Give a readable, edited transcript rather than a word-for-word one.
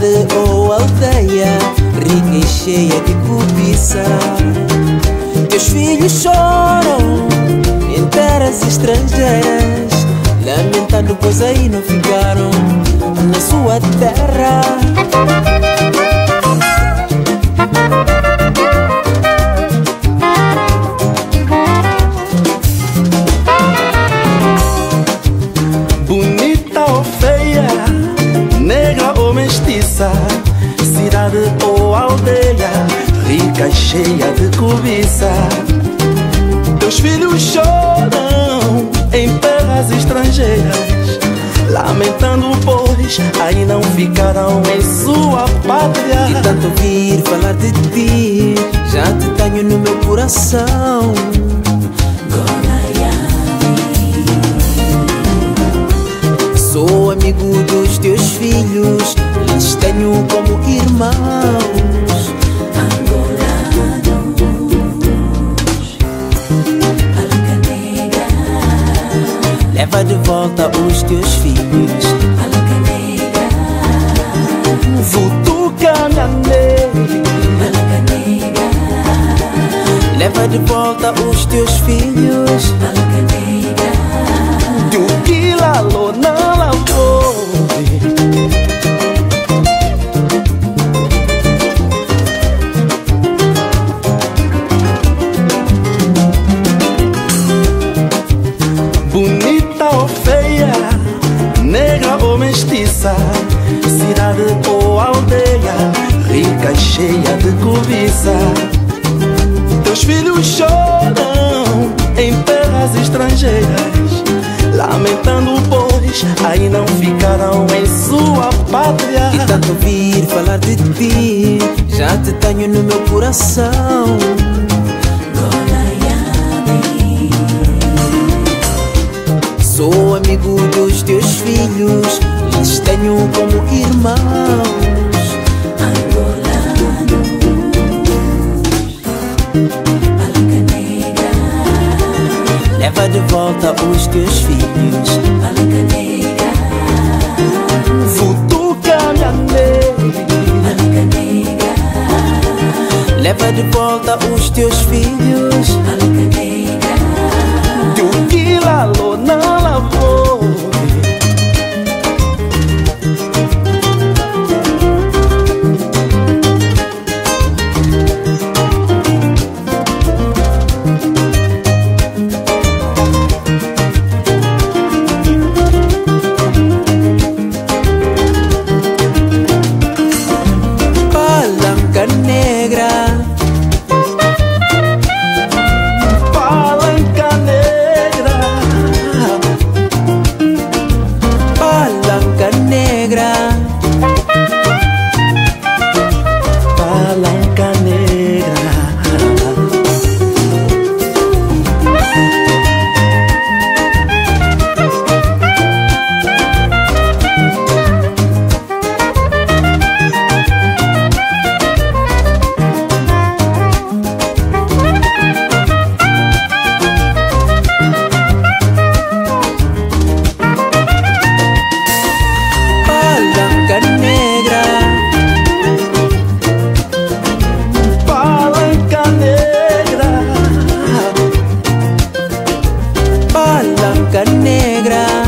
Cidade ou aldeia, rica e cheia de cobiça. Teus filhos choram em terras estrangeiras, lamentando pois aí não ficaram na sua terra. Bonita ou feia, negra ou mestiça, cidade ou aldeia, rica e cheia de cobiça. Teus filhos choram em terras estrangeiras, lamentando pois aí não ficaram em sua pátria. E tanto ouvir falar de ti, já te tenho no meu coração. Sou amigo dos teus filhos, lhes tenho como irmãos. Angolanos, Palanca Negra. Leva de volta os teus filhos, Palanca Negra. Futuca minha negra, Palanca Negra. Leva de volta os teus filhos, Palanca Negra. Tuquila lona lavou. Bonita ou feia, negra ou mestiça, cidade ou aldeia, rica e cheia de cobiça. Teus filhos choram em terras estrangeiras, lamentando pois aí não ficaram em sua pátria. E tanto ouvir falar de ti, já te tenho no meu coração. Sou amigo dos teus filhos, lhes tenho como irmãos. Angolanos, Palanca Negra. Leva de volta os teus filhos, Palanca Negra. Futuca minha negra, Palanca Negra. Leva de volta os teus filhos, Palanca Negra. Tuquila lona lavou. Palanca Negra, Palanca Negra, Palanca Negra, Palanca Negra. Palanca Negra, Palanca Negra, Palanca Negra.